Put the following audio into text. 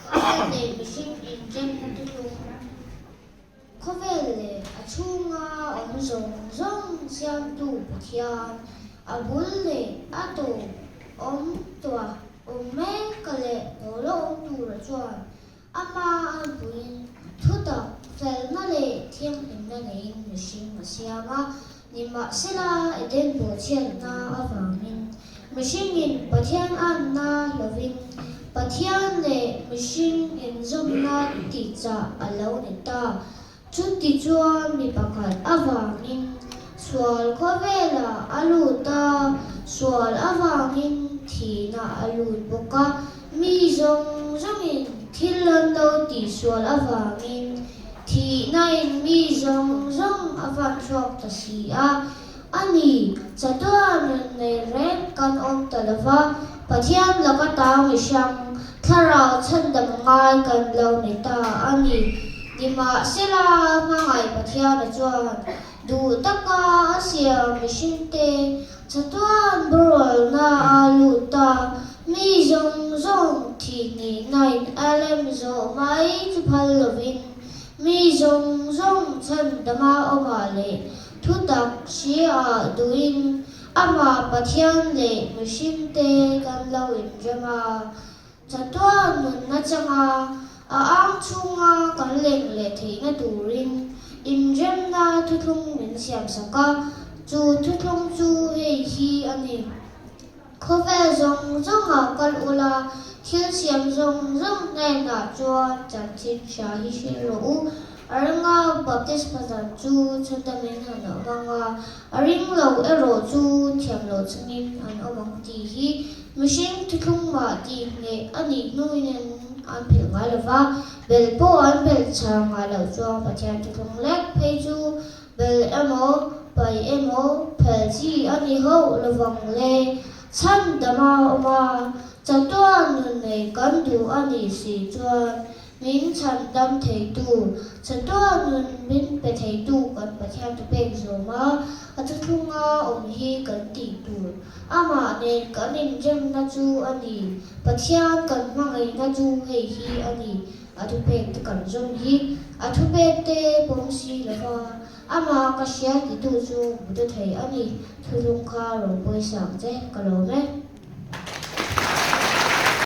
Khawvel leh mihring inremna thuthlung, Khawvel leh a chhunga awm zawng zawng siamtu Pathian, a bul leh a tawp awm tuah awm mek leh lo la awm tura chuan Ama anpuiin thutak felna leh thianghlimna neiin mihring a siam a, nimahsela Eden bawhchhiatna avangin mihringin Pathian anna hlovin Pathian leh mihring inzawmna tihchah a lo ni ta. Chuti chuan mi pakhat avangin sual khawvelah a lut a, sual avangin thihna a lut bawk a. Mi zawng zawngin thil an lo tihsual avangin thihnain mi zawng zawng a van chhuak ta si a. A ni, chatuan nun nei reng kan awm ta lo va, Pathian laka tang i hrang, thlarau chhandam ngai kan lo ni ta a ni. Nimahsela, hmangaih Pathiana chuan duh taka a siam mihringte chatuan boralna a lut ta, mi zawng zawng thihhnihnain a lem zawh mai chu phal lovin, mi zawng zawng chhandama awmah leh Thutak hria duhin amah Pathian leh mihringte kan lo inrem a, chatuan nunna changa a ang chhunga kan leng leh theihna turin inremna thuthlung min siamsak a, chu thuthlung chu hei hi a ni. Khawvel zawng zawngah kal ula, thil siam zawng zawng hnenah chuan chanchin hria hi hrilh rawh u. A ringa baptisma dan chu chhandamin an awm ang a, a ring lo erawh chu thiam loh chungin an awm ang tih hi mihring thuthlung mah tih hneh a nih hnuin an philh ngai lo va, bel pawh an bel chhar ngai loh chuan Pathian thuthlung lek phei chu Bel emaw, pai emaw phel chi a ni hauh lovang le. Chhandama awm a, chatuan nun nei kan duh a nih si chuan min chhandam theitu, chatuan nun min pe theitu kan Pathian thupek zawm a, a thuthlunga awm hi kan tih tur. Amah nen kan inremna chu a ni. Pathian kan hmangaihna chu hei hi a ni. A thupek te kan zawm hi a thupek te pawm si lo va, amah ka hria titu chu hmu ta thei a ni. Thuthlung kha rawn pawisa ang che, ka lawm e.